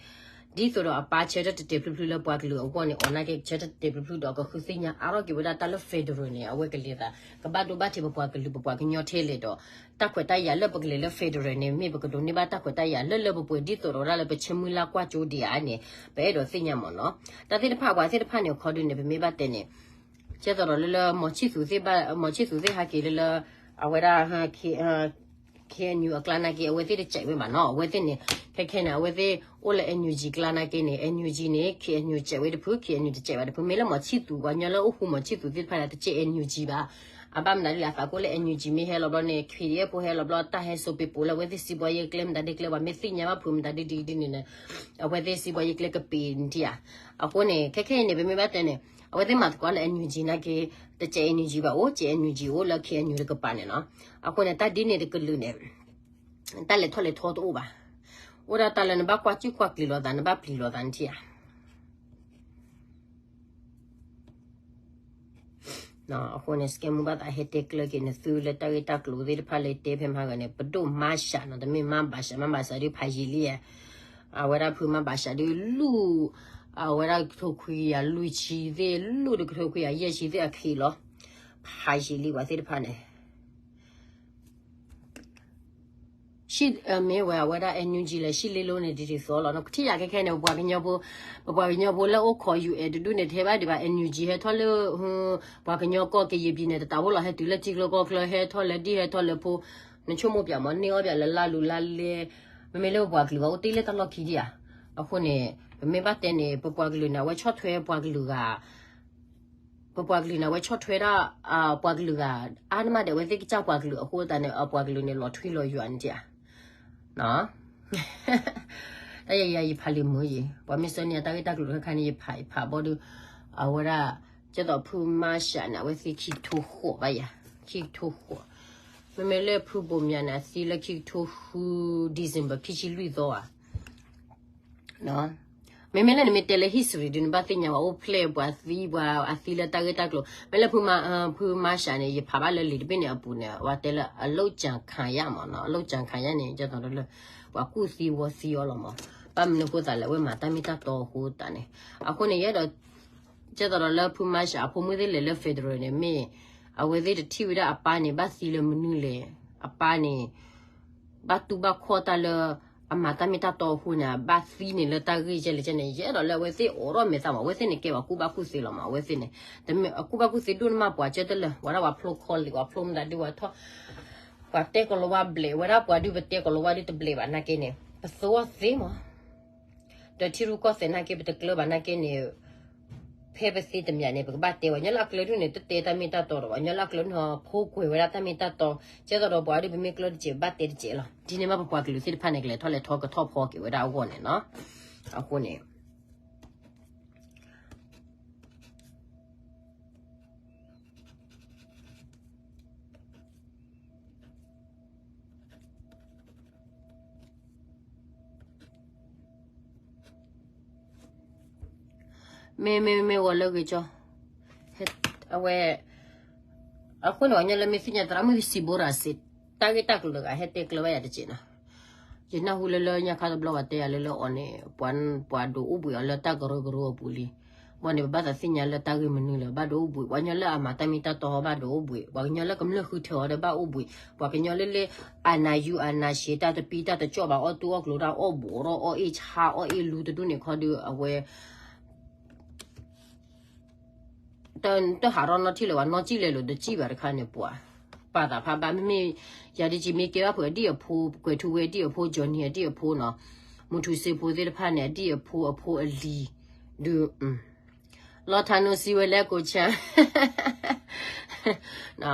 ဒ်သိးဒီးအပၢ်ဆၢထၢၣ်တဲာ်တဲာ်ဖျုးဖျုးလၢပှၤကလုာ်အဂီၢ်န့ၣ် အီၤနာ်က့ဆၢထၢၣ်တဲာ်တဲာ်ဖျုးဖျုးဒီးကဃုသ့ၣ်ညါအါထီၣ်က့ၤဝဲဒၣ်တၢ်လၢ federal န့ၣ် အဝဲကလဲၤသး ကဘၣ်ဒိဘၣ်ထံးပပှၤကလုာ်ပပှၤကညီထဲလဲၣ်ဒီး တၢ်ခွဲးတၢ်ယာ်လၢပကလဲၤလၢ federal န့ၣ် မ့ၢ်ပကဒိးန့ၢ်ဘၣ်တၢ်ခွဲးတၢ်ယာ်လၢလၢပှဲၤပှဲၤ ဒ်သိးဒီးဒၣ်လၢပဆၢမုၢ်လၢ်ကွၢ်ကၠိဒံးဧါန့ၣ် ပအဲၣ်ဒိးသ့ၣ်ညါမ့ၢ်နီၤ. တၢ်သ့ၣ်တဖၣ်ပှၤသ့ၣ်တဖၣ်န့ၣ် အခီဒုးန့ၣ် ပမ့ၢ်ဘၣ်တဲန့ၣ် ကဲသိးဒီးလၢလၢ မီၤဆံၣ်သူးသ့ၣ်ဘၣ် မီၤဆံၣ်သူးသ့ၣ်ဟးက့ၤလၢလၢ အဝဲဒၣ် KNU အကျါနာ်က့ အဝဲသ့ၣ်တစဲးဝဲဘၣ်နီၤ. အဝဲသ့ၣ်န့ၣ် ခဲခဲန့ၣ် အဝဲသ့ၣ်အိၣ်လၢ NUG ကျါနာ်က့န့ၣ် NUG န့ၣ် KNU စဲးဝဲတဖု KNU တစဲးဘၣ်တဖု မ့ၢ်လၢမီၤဆံၣ်သူး ပှၤကညီလၢအိၣ်ဃူမီၤဆံၣ်သူးသ့ၣ်တဖၣ်န့ၣ် တစဲး NUG ဘၣ်. အဘၣ်မတၤဒ်လဲၣ် အသးကိၣ်လၢ NUG မ့ၢ်ဟဲလီၤဘျီန့ၣ် PDF ဖိဟဲလီၤဘျီ တၢ်ဟဲစိာ်ပ့ၤပိာ်လၢအဝဲသ့ၣ်စံးဘှီယဲၢ်ကျဲ မတၤဒ်ကျဲ ပှၤမ့ၢ်သ့ၣ်ညါဘၣ်ဖုးမတၤဒ်ဒ်ဒ်န့ၣ်န့ၣ် အဝဲသ့ၣ်စံးဘှီယဲၢ်ကျဲကပ့ၤနထံၣ်ဧါ. အဃိန့ၣ် ခဲခဲအံၤန့ၣ် ပမ့ၢ်ဘၣ်တဲန့ၣ် အဝဲသ့ၣ်မၤသကိးလၢ NUG နာ်က့ တစဲး NUG ဘၣ်အိၣ် စဲး NUG အိၣ်လၢ KNU တကပၤန့ၣ်နီၤ. အဃိန့ၣ် တၢ်ဒ်န့ၣ်တကလုာ်န့ၣ် တၢ်လဲၤထီၣ်လဲၤထီတအိၣ်ဘၣ်. အိၣ်ဒၣ်တၢ်လၢနဘၣ်ကွၢ်စူၣ်ကွၢ်ကျဲၤလိာ်သး နဘၣ်ပျံၤလိာ်သးနထံၣ်ဧါ. အဃိန့ၣ် စကဲမူဘၣ်သးဟဲတဲကျၢၤက့ၤနသုလၢတၢ်ဂ့ၢ်တၢ်ကျိၤသ့ၣ်တဖၣ်လၢတဲဖဲမဟါဂၤန့ၣ် ပဒိၣ်မါစှၤနီၤ တမ့ၢ်မါဘၣ်စှၤ မါဘၣ်စှၤဒ်ဖးယံာ်လံဧါ. အဝဲဒၣ်ဖုမါဘၣ်စှၤဒ်လူၢ် အဝဲဒၣ်ကထိခွံကယၤလွံၢ်ဆံသ့ၣ် လူၢ်တကထိခွံကယၤယဲၢ်ဆံသ့ၣ်အခံလီၤ. ဖးယံာ်လံပှၤသ့ၣ်တဖၣ်န့ၣ် မ့ၢ်ဝဲအဝဲဒၣ် NUG လၢ ရှံလ့လိန့ၣ် ဒ်သိးလီၤ. နကထံၣ်ယၤခဲခဲန့ၣ် ပပှၤကညီဖိ ပပှၤကညီဖိလၢအိၣ်ခိး UN တဒူၣ်န့ၣ် တဟဲဘၣ်ဒံးဘၣ် NUG ဟဲထီၣ်လၢ ပှၤကညီကီၢ်ကယံာ်ပံၤန့ၣ် တတးဖိလီၤ ဟဲတုၤလၢထံကျိကီၢ်ချၢ ဟဲထီၣ်လၢဒ်ဟဲထီၣ်လၢဖိ နဆိကမိၣ်ပၠးမး န့ၢ်အီၣ်ပၠးလၢလါလူလါလဲ မ့မ့ၢ်လၢပပှၤကလုာ်ဂၤအိၣ်တ့ၢ်လၢတၢ်လီၢ်ခံဒံးဧါ. အဃိန့ၣ် ပမ့ၢ်ဘၣ်တဲန့ၣ် ပပှၤကလုာ်န့ၣ် အဝဲဆီၣ်ထွဲပှၤကလုာ်ဂၤ ပပှၤကလုာ်န့ၣ် အဝဲဆီၣ်ထွဲဒၣ် ပှၤကလုာ်ဂၤ အါန့ၢ်မးဒီး အဝဲသ့ၣ်ကစၢ်ပှၤကလုာ်အဃိသတးန့ၣ် အပှၤကလုာ်န့ၣ် လီၤထွံလီၤယွၤန့ၣ်ဧါ. တၢ်ယၤယၤယဖးလံာ်မုာ်ယံၤ ပှၤမ့ၢ်ဆၢန့ၢ်တၢ်ဂ့ၢ်တၢ်ကျိၤတခါခါန့ၣ် ယဖးယဖးဘီဒုး အဝဲဒၣ် ကဲသိးဖုမါရှးန့ၣ် အဝဲသ့ၣ်ခံကထိဃိးဘၣ်ယၤ ခံကထိဃိး မ့မ့ၢ်လၢဖုဘိၣ်မၠးန့ၣ် အသံလၢခံကထိဃု December ခံဆံလွံၢ်သီဧါ. မ့မ့ၢ်လၢနမ့ၢ်တဲလၢ history ဒုး နဘၣ်သ့ၣ်ညါဝဲအိၣ်ဖျဲၣ်ပှၤသံပှၤအသံလၢတၢ်ဂ့ၢ်တၢ်ကျိၤ မ့ၢ်လၢဖုမါရှးန့ၣ် ယဖးဘၣ်လၢလံာ်တဘ့ၣ်န့ၣ်အပူၤန့ၣ် ဝဲတဲလၢ အလုပ်ကြံခံရ မ့ၢ်နီၤ အလုပ်ကြံခံရန့ၣ် ကဲသိးလၢ ပှၤကူၣ်သံဝီသံအီၤလီၤမး ဘၣ်မနုၤအဃိသးလဲၣ် အဝဲမၤတၢ်မ့ၢ်တၢ်တီအဃိသတးန့ၣ် အဃိန့ၣ် ယအဲၣ်ဒိး ကဲသိးဒီးလၢဖုမါရှးအဖိမုၣ်သ့ၣ်လဲၤလၢ federal န့ၣ် မ့ၢ် အဝဲသ့ၣ်တထံၣ်ဝဲဒၣ်အပၢ်န့ၣ် ဘၣ်သံလၢမနုၤလဲၣ် အပၢ်န့ၣ် ဘၣ်တူၢ်ဘၣ်ခီၣ်တၢ်လၢ အမၤတၢ်မ့ၢ်တၢ်တီအဃိန့ၣ် အဘၣ်သံန့ၣ်လၢတၢ်ဂ့ၢ်ယဲၢ်လဲၣ်ကဲန့ၣ် ယအဲၣ်ဒိးလၢအဝဲသ့ၣ်အိးထီၣ်မဲာ်သးမး အဝဲသ့ၣ်န့ၣ်ကဲပှၤကူၣ်ဘၣ်ကူၣ်သ့လီၤမး အဝဲသ့ၣ်န့ၣ် တမ့ၢ်အကူၣ်ဘၣ်ကူၣ်သ့ဒိၣ်န့ၣ်မး ပှၤကၢတလၢာ် ဝဲဒၣ်ပှၤဖျိ college ပှၤဖျိမတၤဒုးဝဲထီၣ် ပှၤတဲကလီၤဝါဘျဲး ဝဲဒၣ်ပှၤဒုးပတဲကလီၤဝါဒုးတဘျဲးဘၣ်နာ်က့န့ၣ် ပသဝီသ့မး ဒီးထံရူၢ်ကီၢ်သဲးနာ်က့ ပတကျၢၤဘၣ်နာ်က့န့ၣ် ဖဲပသ့တမံၤန့ၣ် ပကဘၣ်တဲဝဲ ညီလၢအကျၢၤဒုးန့ၣ် တတဲတၢ်မ့ၢ်တၢ်တီဒီးဘၣ် ညီလၢအကျၢၤဒုးန့ၣ် ဖိကွဲးဝဲဒၣ်တၢ်မ့ၢ်တၢ်တီ ကဲသိးဒီးပှၤဒုးပမ့ၢ်ကျၢၤတစဲး ပဘၣ်တဲတစဲးလီၤ ဒ်န့ၣ်မးပပှၤကလုာ်သ့ၣ်တဖၣ်န့ၣ် ကလဲၤထီၣ်လဲၤထီကထီၣ်ဖီက့ၤဝဲဒၣ်အဂီၢ်န့ၣ်နီၤ အဃိန့ၣ် မ့ၢ်မ့ၢ်မ့ၢ် ဂီၤလၢဂ့ၤကၠီ အဝဲ အဃိန့ၣ် ပှၤကညီလၢမ့ၢ်သ့ၣ်ညါသရၣ်မုၣ်စံးဘိရၤစ့ တၢ်ဂ့ၢ်တၢ်ကျိၤတဂၤ ဟဲတဲကျၢၤဘၣ်ယၤတစဲးနီၤ ယနၢ်ဟူလၢလၢညါခါတဘျီပှၤတဲယၤလၢလၢအီၤန့ၣ် ပှၤဒိးအိၣ်ဘှံးအီၤလၢတၢ်ကရၢကရိအပူၤလံ ဘၣ်န့ၣ် ပဘၣ်သးသ့ၣ်ညါလၢတၢ်ဂ့ၢ်မနုၤလဲၣ် ဘၣ်ဒိးအိၣ်ဘှံး ပှၤကညီလၢအမၤတၢ်မ့ၢ်တၢ်တီဟီဘၣ်ဒိးအိၣ်ဘှံး ပှၤကညီလၢကမျၢၢ်ဃုထၢအီၤဒီးဘၣ်အိၣ်ဘှံး ပှၤကညီလၢလၢ အနၢ်ယူၤအနၢ်ဆံး တၢ်တပံတၢ်တကၠီၣ်ဘၣ်အီၣ်တူၢ်အီၣ်ကျိၤတၢ်အီၣ်ဘိးထီၣ်အီၣ်အ့ၣ်ဆါအီၣ်အ့ၣ်လူတဒူၣ်န့ၣ်ခီဒီး အဝဲ တဟးထီၣ်နီၢ်ထံၣ်လၢၤဘၣ် နီၢ်စံၣ်လဲၤလိာ်တစံၣ်ဘၣ်တခါန့ၣ်ပှၤ ပာ်သးဖးဘၣ် မ့မ့ၢ် ယၤဒ်က့မ့ၢ်ကဲဘၣ်ဖုးအဒံၣ်အဖိ ကွဲးထူဝဲအဒံၣ်အဖိ Johnny အဒံၣ်အဖိနီၤ မူထူစ့ဖိသ့ၣ်တဖၣ်န့ၣ် အဒံၣ်အဖိအဖိအလံၤ ဒုး လီၤထါနိစံဝဲလဲၣ်ကိးဆၢ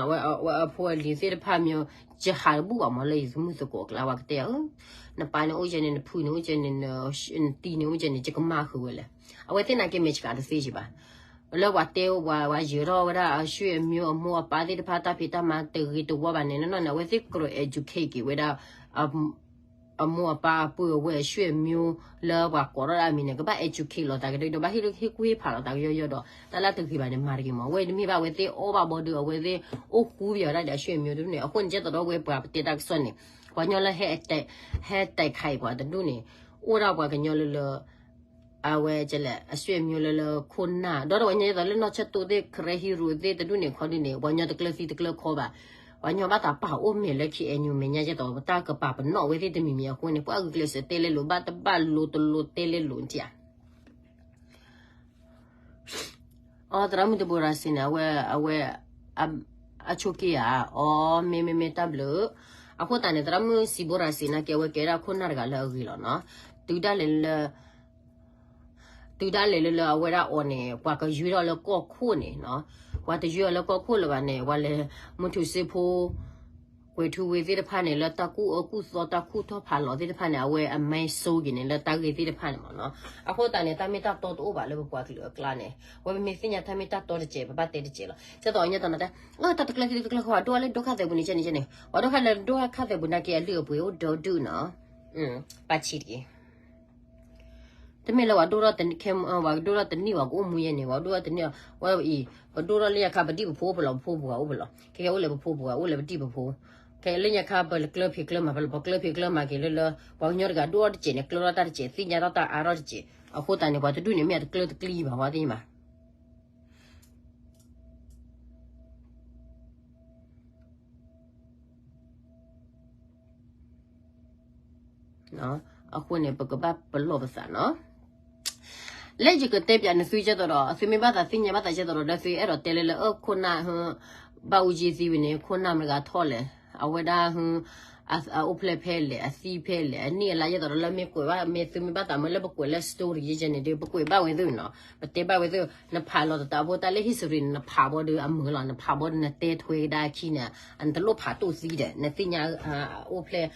ဝဲအဖိအလံၤသ့ၣ်တဖၣ်မ့ၢ် ယဟးတဘူၣ်ဘၣ်မးလၢယသမုၣ်သကိးအကျါ ပှၤကတဲ နပၢ်န့ၣ်အိၣ်ယဲန့ၣ် နဖုန့ၣ်အိၣ်ယဲန့ၣ် နတံၤန့ၣ်အိၣ်ယဲန့ၣ် ယကမၣ်ဃုာ်ဝဲလဲၣ် အဝဲသ့ၣ်နာ်က့ မဲာ်ဆှးတသ့ယဘၣ် လၢပှၤတဲပှၤ ပှၤယၢၤထီၣ်ဝဲဒၣ် အဆွေအမျိုး အမိၢ်အပၢ်သ့ၣ်တဖၣ် တၢ်ဖံးတၢ်မၤတဂ့ၤတဝီဘၣ်န့ၣ် နီၢ်နီၢ်န့ၣ် အဝဲသ့ၣ်ကြၢး educate က့ၤဝဲဒၣ် အ အမိၢ်အပၢ်အပုၢ်အဝဲၢ်အဆွေမျိုးလၢပှၤကိးထီၣ်ဒၣ်အမံၤန့ၣ် ကဘၣ် educate လီၤသးကဒီး ဘၣ်ဟ့ၣ်ကူၣ်ဟ့ၣ်ဖးလီၤသးကယီယီဒီး တၢ်လၢတဂ့ၤဘၣ်န့ၣ် မၤတဂ့ၤမး. အဝဲတမ့ၢ်ဘၣ် အဝဲသ့ၣ်အီၣ်ဘၣ်ဘီဒုး အဝဲသ့ၣ်အိၣ်ဃူဝဲဒၣ်ဒီးအဆွေမျိုးတဒူၣ်န့ၣ်. အဃိန့ၣ် ကဲသိးဒီးဝဲပှၤပတဲတၢ်ကစီၣ်န့ၣ် ပှၤကညီလၢဟဲ ဟဲတဲခါအံၤပှၤတဒူၣ်န့ၣ် အိၣ်ဒၣ်ပှၤကညီလၢလၢ အဝဲကလဲၣ် အဆွေမျိုးလၢလၢခိၣ်နၢ် ဒီးတဝဲညါယဲသိးလၢနီၢ်ဆၢတိၢ်သ့ၣ် ကရၢဟံရူၤသ့ၣ်တဒူၣ်န့ၣ် ခီဒုန့ၣ် ပှၤကညီတကျၢၤသံတကျၢၤခီဘၣ်. ပှၤကညီဘၣ်သးပာ်အိၣ်မဲာ်လၢ KNU မဲာ်ညါ ကဲသိး ပတၢ်ကပာ်ပနီၣ်ဝဲသ့ၣ်တမံၤမံၤအဃိန့ၣ် ပှၤဂုာ်ကျဲးစၢးတဲလဲလိာ် ဘၣ်တဘၣ်လိတလိတဲလဲလိာ်နထံၣ်ဧါ. အီ သရၣ်မုၣ်တဘိရၤစံန့ၣ် အဝဲ အဝဲ အဆိက့ၤဧါ. အီ မ့မ့မ့ၢ်တၢ်ဘျုး. အဃိသတးန့ၣ် သရၣ်မုၣ်စံးဘိရၤစံနာ်က့ အဝဲကဲဒၣ်ခိၣ်နၢ်တဂၤလၢအဂ့ၤလီၤနီၤ. တုၤဒၣ်လဲာ်လၢ တုၤဒၣ်လဲာ်လၢလၢအဝဲဒၣ်အီၤန့ၣ် ပှၤကယွ့ထီၣ်လၢကီၢ်ခိၣ်န့ၣ်နီၤ. ပှၤတယွ့အီၤလၢကီၢ်ခိၣ်လၢၤဘၣ်န့ၣ် ပှၤလဲၤမုၢ်ထူၣ်စ့ဖိ ကွဲၤထူဝ့သ့ၣ်တဖၣ်န့ၣ် လၢတၢ်ကူၣ်အၢကူၣ်သီ တၢ်ကူၣ်ထီၣ်ဖးလီၤသ့ၣ်တဖၣ်န့ၣ် အဝဲအမဲစိက့ၤန့ၣ် လၢတၢ်ဂ့ၢ်သ့ၣ်တဖၣ်န့ၣ်မ့ၢ်နီၤ. အဃိသတးန့ၣ် တၢ်မ့ၢ်တၢ်တီတအိၣ်ဘၣ်လၢပပှၤကလုာ်အကျါန့ၣ် အဝဲပမ့ၢ်သ့ၣ်ညါတၢ်မ့ၢ်တၢ်တီတစဲး ပဘၣ်တဲတစဲးလီၤ. ကဲသိးအညါတနီၤတဲ အၢ တၢ်တကျၢၤသံတကျၢၤခီ ဒိၣ်လၢဒိၣ်ခါသဲးပူၤန့ၣ် ကဲန့ၣ်ကဲန့ၣ် ပှၤဒိၣ်ခါလၢဒိၣ်ခါသဲးပူၤနာ်က့ အလုၢ်အပှ့ၤအိၣ်ဒီဒူၣ်နီၤ. ပာ်ဆံးတက့ၢ်. တမ့ၢ်လၢပှၤဒိၣ်ထီၣ်တနံၣ် ပှၤဒိၣ်ထီၣ်တနံၣ် ပှၤကအိၣ်မူယဲန့ၣ် ပှၤဒိၣ်ထီၣ်တနံၣ် ဝဲအံၤ ပဒိၣ်ထီၣ်လၢညါခါ ပဒံၣ်ပဖိအိၣ်ဖဲလဲၣ် ပဖိပှၤအိၣ်ဖဲလဲၣ် ခဲကဲအိၣ်လဲၣ် ပဖိပှၤအိၣ်လဲၣ် ပဒံၣ်ပဖိ ခဲလၢညါခါ ပကျၢၤဖံးကျၢၤမၤဖဲလဲၣ် ပကျၢၤဖံးကျၢၤမၤက့ၤလၢလၢ ပှၤကညီတဂၤဒိၣ်ထီၣ်တစဲးန့ၣ် ကျၢၤထီၣ်တၢ်တစဲး သ့ၣ်ညါထီၣ်တၢ်အါထီၣ်တစဲး. အဃိသတးန့ၣ် ပှၤတဒူၣ်န့ၣ် မ့ၢ်အတကျၢၤတကျံဘၣ် ဝဲသ့ၣ်မး အဃိန့ၣ် ပကဘၣ်ပလီၢ်ပသးနီၤ. လၢယကတဲပၠးနသုကဲသိးဒီး သုမ့ၢ်ဘၣ်သးသ့ၣ်ညါဘၣ်သးကဲသိးဒီး လၢသုအဲၣ်ဒိးတဲလၢလၢ အၢ ခိၣ်နၢ် ဘၣ်အူကၠံသံဝံၤန့ၣ် ခိၣ်နၢ်မတၤတဂၤထီၣ်လဲၣ် အဝဲဒၣ် အအိၣ်ဖျဲၣ်ဖဲလဲၣ် အသံဖဲလဲၣ် အနံၣ်အလါ ကဲသိးဒီး လၢမ့ၢ်ကွဲးဘၣ် မ့ၢ်သုမ့ၢ်ဘၣ်သးမၢလၢပကွဲးလၢ story ယဲန့ၣ်ဒီး ပကွဲးဘၣ်ဝဲသုနီၤ ပတဲဘၣ်ဝဲသု နဖးလီၤသတးဖိ တၢ်လၢ history န့ၣ် နဖးဘီဒီးအမုာ်လီၤ နဖးဘီဒီး နတဲထွဲကဒါအခံန့ၣ် နတလိၣ်ဖးတိၢ်သံဒီး နသ့ၣ်ညါ အိၣ်ဖျဲၣ်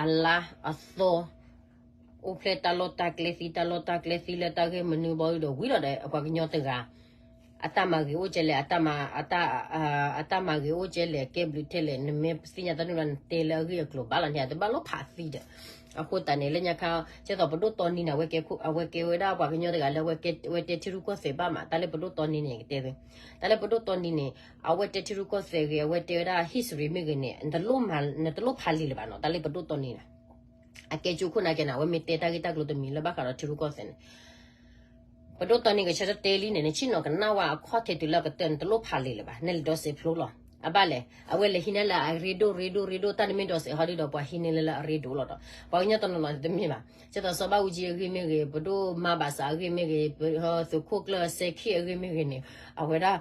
အလါအသီ အိၣ်ဖျဲၣ်တၢ်လီၢ်တၢ်ကျဲသံ တၢ်လီၢ်တၢ်ကျဲသံလၢတၢ်ဂ့ၢ်မနုၤဘီဒီး ဝံၤဒီး ပှၤကညီတဂၤ အတၢ်မၤဂ့ၤအိၣ်ကဲလဲၣ် အတၢ်မၤဂ့ၤအိၣ်ကဲလဲၣ် ကဲဘျုးထဲလဲၣ် နမ့ၢ်သ့ၣ်ညါတၢ်န့ၣ်လီၤ နတဲလၢအဂ့ၢ်အကျိၤဘၣ်လီၤန့ၣ် တဘၣ်လိၣ်ဖးသံဒီး အဃိသတးန့ၣ် လၢညါခါ ကဲသိးပဒိၣ်တီနံၤန့ၣ် အဝဲကဲဝဲဒၣ်ပှၤကညီတဂၤလၢ အဝဲတဲထံရူၢ်ကီၢ်သဲးဘၣ်မး တၢ်လၢပဒိၣ်တီနံၤန့ၣ် ကတဲသု တၢ်လၢပဒိၣ်တီနံၤန့ၣ် အဝဲတဲထံရူၢ်ကီၢ်သဲးဂ့ၤ အဝဲတဲဝဲဒၣ် history မ့ၢ်ဂ့ၤန့ၣ် နတလိၣ်ဖးလံာ်လၢၤဘၣ်နီၤ တၢ်လၢပဒိၣ်တီနံၤန့ၣ် အကဲကၠိခိၣ်နာ်က့န့ၣ် အဝဲမ့ၢ်တဲတၢ်ဂ့ၢ်တၢ်ကျိၤတမံၤလၢဘၣ်ဃးဒီးထံရူၢ်ကီၢ်သဲးန့ၣ် ပဒိၣ်တီနံၤကဆၢထၢၣ်တဲလံန့ၣ် နဆ့ၣ်နီၤကနၣ်ဝဲအခီၣ်ထံးတုၤလၢကတၢၢ် နတလိၣ်ဖးလံာ်လၢၤဘၣ် နလဲၤဒီးစဲးဖျိလီၤ အဘၣ်လဲၣ် အဝဲလဲၤဟံးန့ၢ်လၢအရ့ဒိၣ်ရ့ဒိၣ်ရ့ဒိၣ် တၢ်တမ့ၢ်ဒီးစဲးဟီဒုဒီး ပှၤဟံးန့ၢ်လၢလၢအရ့ဒိၣ်လီၤဒီး ပှၤကညီတနီၤနီၤတမ့ၢ်ဘၣ် ကဲသိးစီၤဘၣ်အူကၠံအဂ့ၢ်မ့ၢ်ဂ့ၤ ပဒိၣ်မါဘၣ်စးအဂ့ၢ်မ့ၢ်ဂ့ၤ သုးခိၣ်ကျၢၢ်စဲခ့ၣ်အဂ့ၢ်မ့ၢ်ဂ့ၤန့ၣ် အဝဲဒၣ်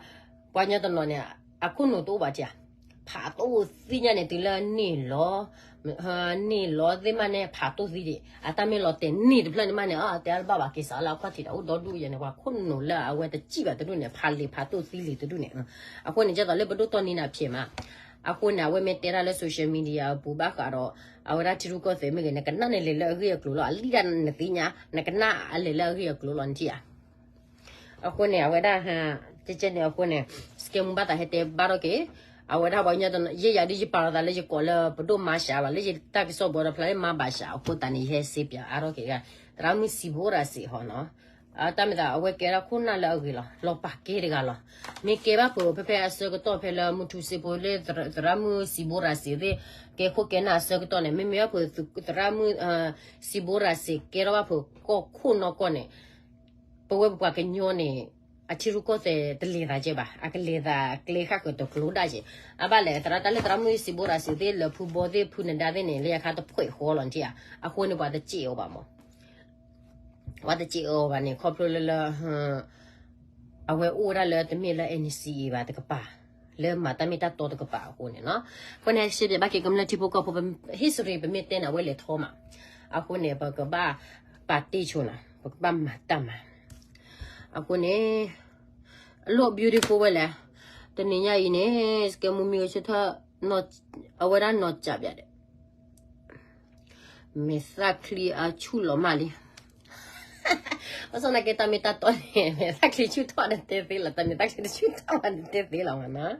ပှၤကညီတနီၤန့ၣ် အခိၣ်နူာ်တအိၣ်ဘၣ်ထံၣ်ဧါ ဖးတိၢ်သံညါန့ၣ် တုၤလၢန့ၢ်လီၤ န့ၢ်လီၤသ့ၣ်မးန့ၣ် ဖးတိၢ်သံဒံး အတၢ်မ့ၢ်လီၤတဲာ်န့ၢ်တဖျၢၣ်န့ၣ်မးန့ၣ် အတဲအါတဘၣ်ဘၣ် က့ၤစးလၢအခီၣ်ထံးဒီး အိၣ်ဒီဒူၣ်ယဲန့ၣ် ပှၤခိၣ်နူာ်လၢအဝဲတစံၣ်ဘၣ်တဒူၣ်န့ၣ် ဖးလံာ်ဖးတိၢ်သံလံာ်တဒူၣ်န့ၣ် အဃိန့ၣ် ကဲသိးလၢပဒိၣ်တီနံၤန့ၣ်ဖျဲးမး အဃိန့ၣ် အဝဲမ့ၢ်တဲတၢ်လၢ social media အပူၤဘၣ်ဃးဒီး အဝဲဒၣ်ထံရူၢ်ကီၢ်သဲးမ့ၢ်ဂ့ၤ နကနၣ်န့ၣ်လဲၤလၢအဂ့ၢ်အကျိၤလီၤ အလံၣ်ဒၣ်နသ့ၣ်ညါ နကနၣ်အလဲၤလၢအဂ့ၢ်အကျိၤလီၤ နထံၣ်ဧါ အဃိန့ၣ် အဝဲဒၣ် ကဲကဲန့ၣ် အဃိန့ၣ် စကဲမူဘၣ်သးဟဲတဲဘၣ်ထီၣ်က့ၤ အဝဲဒၣ်ပှၤကညီတနီၤ ယဲယၤဒ်ယပာ်လီၤသးလၢယကိးလၢပဒိၣ်မါစှၤဘၣ် လၢယတၢ်ကစီၣ်ဘီဒီးဖျါလၢမါဘၣ်စှၤ အဃိသတးန့ၣ် ယဟဲစ့ပၠးအါထီၣ်က့ၤ သရၣ်မုၣ်စံးဘိရၤစံးဟီနီၤ တၢ်မ့ၢ်သးအဝဲကဲဒၣ်ခိၣ်နၢ်လၢအဂ့ၤလီၤ လီၤပာ်ကဲတဂၤလီၤ မ့ၢ်ကဲဘၣ်ဖုးဖဲဖဲအဆၢကတီၢ်ဖဲလၢမုၢ်ထူၣ်စ့ဖိလၢ သရၣ်မုၣ်စံးဘိရၤစံးသ့ၣ် ကဲခိၣ်ကဲနၢ်အဆၢကတီၢ်န့ၣ် မ့မ့ၢ်ဘၣ်ဖုး သရၣ်မုၣ် စံးဘိရၤစံး ကဲထီၣ်ဘၣ်ဖုးကီၢ်ခိၣ်နီၢ်ကီၢ်န့ၣ် ပဝဲပပှၤကညီန့ၣ် အထံရူၢ်ကီၢ်သဲးတလဲၤသးကဲဘၣ် အကလဲၤသးကျဲဃၣ်ဃုာ်တကျိၤဒၣ်က့ၤ အဘၣ်လဲၣ် သရၣ်တၢ်လၢသရၣ်မုၣ်စံးဘိရၤစံးသ့ၣ် လၢဖုဘီသ့ၣ်ဖုနဒါသ့ၣ်န့ၣ် လၢယခါတဖှဲးဃီလီၤနထံၣ်ဧါ အဃိန့ၣ်ပှၤတစဲးအီၤဘၣ်မး ပှၤတစဲးအီၤဘၣ်န့ၣ် ခီဖျိလၢလၢ အဝဲအိၣ်ဝဲဒၣ်လၢတမ့ၢ်လၢ NCA ဘၣ်တကပၤ လၢမၤတၢ်မ့ၢ်တၢ်တီတကပၤအဃိန့ၣ်နီၤ အဃိန့ၣ် ဟဲရှဲပၠးဘၣ်က့ၤကမျၢၢ်ထံဖိကီၢ်ဖိ history ပမ့ၢ်တဲန့ၣ် အဝဲလဲၤထီမး အဃိန့ၣ် ပကဘၣ်ပာ်တ့ၢ်ဆိနီၤ ပကဘၣ်မၤတၢ်မၤ အဃိန့ၣ် အလီၢ် beautiful ဝဲလဲၣ် တနံၤညါအံၤန့ၣ် စကဲမူမံကဆၢထၢၣ် အဝဲဒၣ်နီၢ်ကၠးပၠးဒီး မဲာ်သၣ်ချံအဆူၣ်လီၤမၢ်လံ ဘၣ်ဆၣ်သနာ်က့ တၢ်မ့ၢ်တၢ်တီန့ၣ် မ့ၢ်တၢ်ချံဆူၣ်ထီၣ်တသ့သ့လီၤ, တၢ်မ့ၢ်တၢ်ချံတဆူၣ်ထီၣ်ဘၣ်တသ့သ့လီၤမးနီၤ.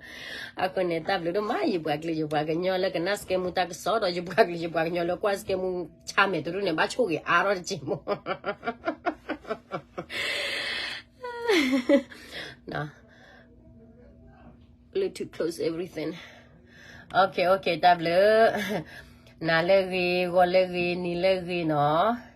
အဃိန့ၣ် တၢ်ဘျုးဒိၣ်မး ယပှၤကလုာ်ယပှၤကညီလၢကနၣ်စကဲမူတၢ်ကစီၣ်ဒီး ယပှၤကလုာ်ယပှၤကညီလၢကွၢ်စကဲမူဆါမဲာ်တရူၢ်န့ၣ် ဘၣ်ဆိၣ်ဂ့ၤအါထီၣ်တက့ၢ်မး Bluetooth close everything. Okay, okay, တၢ်ဘျုး, နၤလၢအဂ့ၤ, ဂီၤလၢအဂ့ၤ, နံၤလၢအဂ့ၤနီၤ.